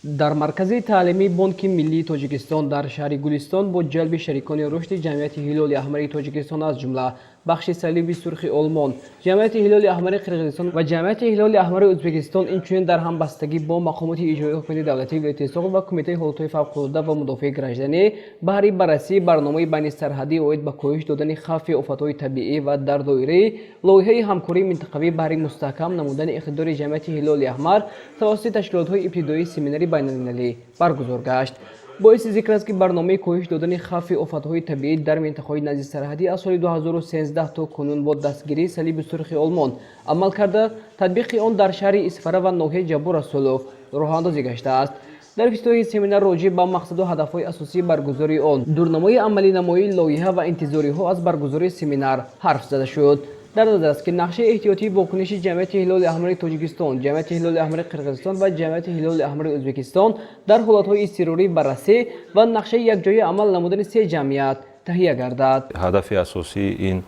Дар маркази таълимии Бонки миллии Тоҷикистон дар шаҳри Гулистон бо ҷалби шарикони рушди Ҷамъияти Ҳилоли Аҳмари Тоҷикистон, аз ҷумла бахши Салиби Сурхи Олмон, Ҷамъияти Ҳилоли Аҳмари Қирғизистон ва Ҷамъияти Ҳилоли Аҳмари Ӯзбекистон, инчунин дар ҳамбастагӣ бо мақомоти иҷроии ҳукумати давлатии вилояти Суғд ва Кумитаи ҳолатҳои фавқулодда ва мудофиаи гражданӣ баҳри баррасии барномаи байнисарҳадӣ оид ба коҳиш додани хавфи офатҳои табиӣ ва дар доираи лоиҳаи ҳамкории минтақавӣ баҳри мустаҳкам намудани иқтидори Ҷамъияти Ҳилоли Аҳмар тавассути ташкилотҳои ибтидоӣ семинари байналмилалӣ баргузор гашт. Боиси зикр аст, ки барномаи коҳиш додани хавфи офатҳои табиӣ дар минтақаҳои наздисарҳадӣ аз соли 2013 то кунун бо дастгирии Салиби Сурхи Олмон амал карда, татбиқи он дар шаҳри Исфара ва ноҳияи Ҷаббор Расулов роҳандозӣ гаштааст. Дар ифтитоҳи семинар роҷеъ ба мақсаду ҳадафҳои асосии баргузории он, дурнамои амалинамоии лоиҳа ва интизориҳо аз баргузории семинар ҳарф зада шуд. Дар назар аст, ки нақшаи эҳтиётии вокуниши Ҷамъияти Ҳилоли Аҳмари Тоҷикистон, Ҷамъияти Ҳилоли Аҳмари Қирғизистон ва Ҷамъияти Ҳилоли Аҳмари Ӯзбекистон дар ҳолатҳои изтирорӣ баррасӣ ва нақшаи якҷоя амал намудани се ҷамъият таҳия гардад. Ҳадафи асосии ин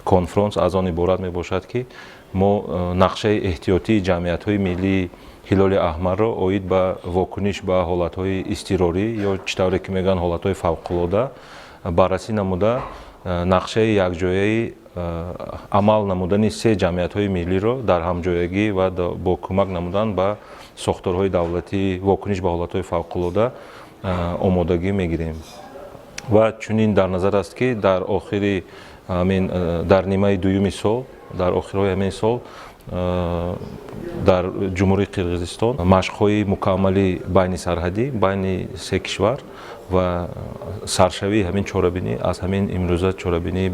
конфронс аз он иборат мебошад, ки мо нақшаи эҳтиётии ҷамъиятҳои миллии Ҳилоли Аҳмарро оид ба вокуниш ба ҳолатҳои изтирорӣ ё чӣ тавре ки мегӯянд, ҳолатҳои фавқулода баррасӣ намуда, нақшаи якҷояи амал намудани се ҷамъиятҳои миллиро дар ҳамҷоягӣ ва бо кӯмак намудан ба сохторҳои давлатии вокуниш ба ҳолатҳои фавқулода омодагӣ мегирем. Ва чунин дар назар аст, ки дар охири ҳамин, дар нимаи дуюми сол, дар охирҳои ҳамин сол дар Ҷумҳурии Қирғизистон машқҳои мукаммали байнисарҳадӣ байни се кишвар ва саршавии ҳамин чорабинӣ аз ҳамин имрӯза чорабинии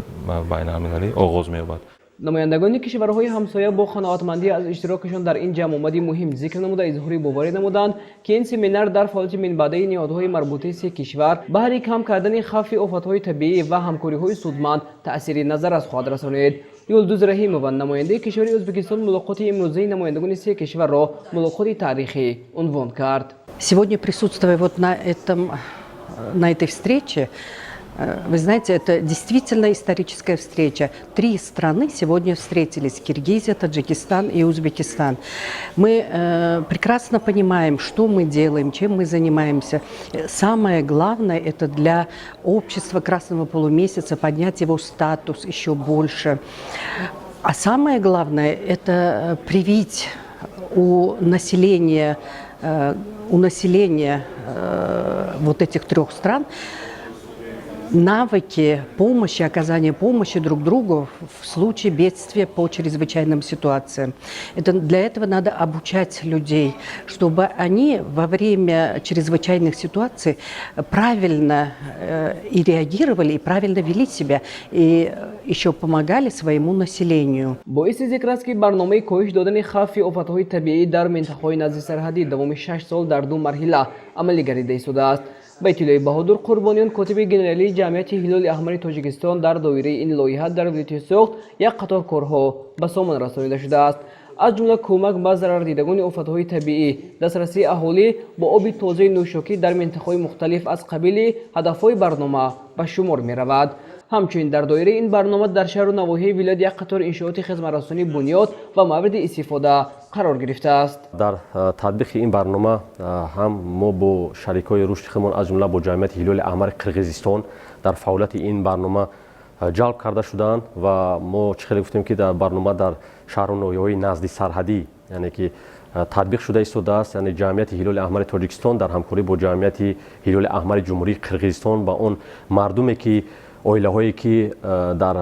байналмилалӣ оғоз меёбад. Намояндагони кишварҳои ҳамсоя бо қаноатмандӣ аз иштирокашон дар ин ҷамъомади муҳим зикр намуда, изҳори боварӣ намуданд, ки ин семинар дар фаъолияти минбаъдаи ниҳодҳои марбутаи се кишвар баҳри кам кардани хавфи офатҳои табиӣ ва ҳамкориҳои судманд таъсири назаррас хоҳад расонид. Юлдуз Раҳимова, намояндаи кишвари Ӯзбекистон, мулоқоти имрӯзаи намояндагони се кишварро мулоқоти таърихӣ унвон кард. Сегодня, присутствуя вот на этой встрече, вы знаете, это действительно историческая встреча. Три страны сегодня встретились – Киргизия, Таджикистан и Узбекистан. Мы прекрасно понимаем, что мы делаем, чем мы занимаемся. Самое главное – это для общества Красного полумесяца поднять его статус еще больше. А самое главное – это привить у населения вот этих трех стран навыки помощи, оказания помощи друг другу в случае бедствия по чрезвычайным ситуациям. Для этого надо обучать людей, чтобы они во время чрезвычайных ситуаций правильно и реагировали, и правильно вели себя, и еще помогали своему населению. Боиси зикр аст, ки барномаи коҳиш додани хавфи офатҳои табиӣ дар минтақаҳои наздисарҳадӣ давоми 6 сол дар ду марҳила амалӣ гардида истодааст. Ба иттилои Баҳодур Қурбониён, котиби генералии Ҷамъияти Ҳилоли Аҳмари Тоҷикистон, дар доираи ин лоиҳа дар вилояти Суғд як қатор корҳо ба сомон расонида шудааст, аз ҷумла кӯмак ба зарардидагони офатҳои табиӣ, дастрасии аҳолӣ бо оби тозаи нӯшокӣ дар минтақаҳои мухталиф аз қабили ҳадафҳои барнома ба шумор меравад. Ҳамчунин дар доираи ин барнома дар шаҳру навоҳии вилоят як қатор иншооти хизматрасонӣ бунёд ва мавриди истифода қарор гирифтааст. Дар татбиқи ин барнома ҳам мо бо шарикҳои рушди худмон, аз ҷумла бо Ҷамъияти Ҳилоли Аҳмари Қирғизистон дар фаъолияти ин барнома ҷалб карда шудаанд. Ва мо чӣ хеле гуфтем, ки дар барнома дар шаҳру ноҳияҳои назди сарҳадӣ, яъне ки татбиқ шуда истодааст, яъне Ҷамъияти Ҳилоли Аҳмари Тоҷикистон дар ҳамкорӣ бо Ҷамъияти Ҳилоли Аҳмари Ҷумҳурии Қирғизистон ба он мардуме ки, оилаҳое ки дар,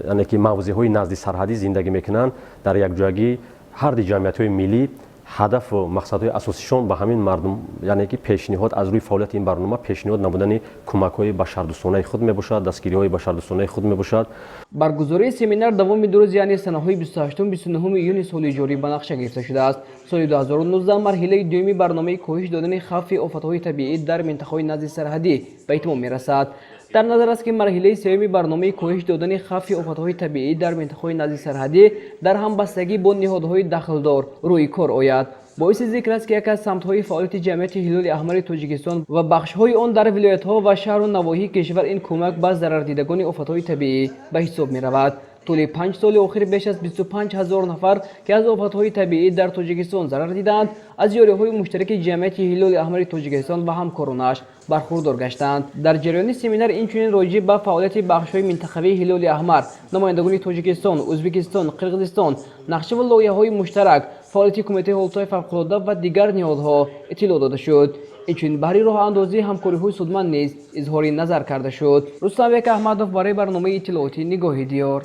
яъне ки, мавзеъҳои назди сарҳадӣ зиндагӣ мекунанд, дар якҷоягӣ ҳарди ҷамъиятҳои миллӣ ҳадафу мақсадҳои асосишон ба ҳамин мардум, яъне ки пешниҳод аз рӯи фаъолияти ин барнома пешниҳод намудани кӯмакҳои башардӯстонаи худ мебошад, дастгириҳои башардӯстонаи худ мебошад. Баргузории семинар давоми 2 рӯз, яъне санаҳои 28, 29 июни соли ҷорӣ ба нақша гирифта шудааст. Соли 2019 марҳилаи дуюми барномаи коҳиш додани хавфи офатҳои табиӣ дар минтақаҳои назди сарҳадӣ ба итмом мерасад. Дар назар аст, ки марҳилаи сеюми барномаи коҳиш додани хавфи офатҳои табиӣ дар минтақаҳои назди сарҳадӣ дар ҳамбастагӣ бо ниҳодҳои дахлдор рӯи кор ояд. Боиси зикр аст, ки яке аз самтҳои фаъолияти Ҷамъияти Ҳилоли Аҳмари Тоҷикистон ва бахшҳои он дар вилоятҳо ва шаҳру навоҳии кишвар ин кӯмак ба зарардидагони офатҳои табиӣ ба ҳисоб меравад. Тӯли 5 соли охир беш аз 25 ҳазор нафар, ки аз офатҳои табиӣ дар Тоҷикистон зарар дидаанд, аз ёриҳои муштараки Ҷамъияти Ҳилоли Аҳмари Тоҷикистон ва ҳамкоронаш бархурдор гаштанд. Дар ҷараёни семинар инчунин роҷеъ ба фаъолияти бахшҳои минтақавии Ҳилоли Аҳмар, намояндагони Тоҷикистон, Ӯзбекистон, Қирғизистон, нақша ва лоиҳаҳои муштарак, фаъолияти Кумитаи ҳолатҳои фавқулодда ва дигар ниҳодҳо иттилоъ дода шуд. Инчунин баҳри роҳандозии ҳамкориҳои судманд низ изҳори назар карда шуд. Рустамбек Аҳмадов барои барномаи иттилоотии «Нигоҳи диёр».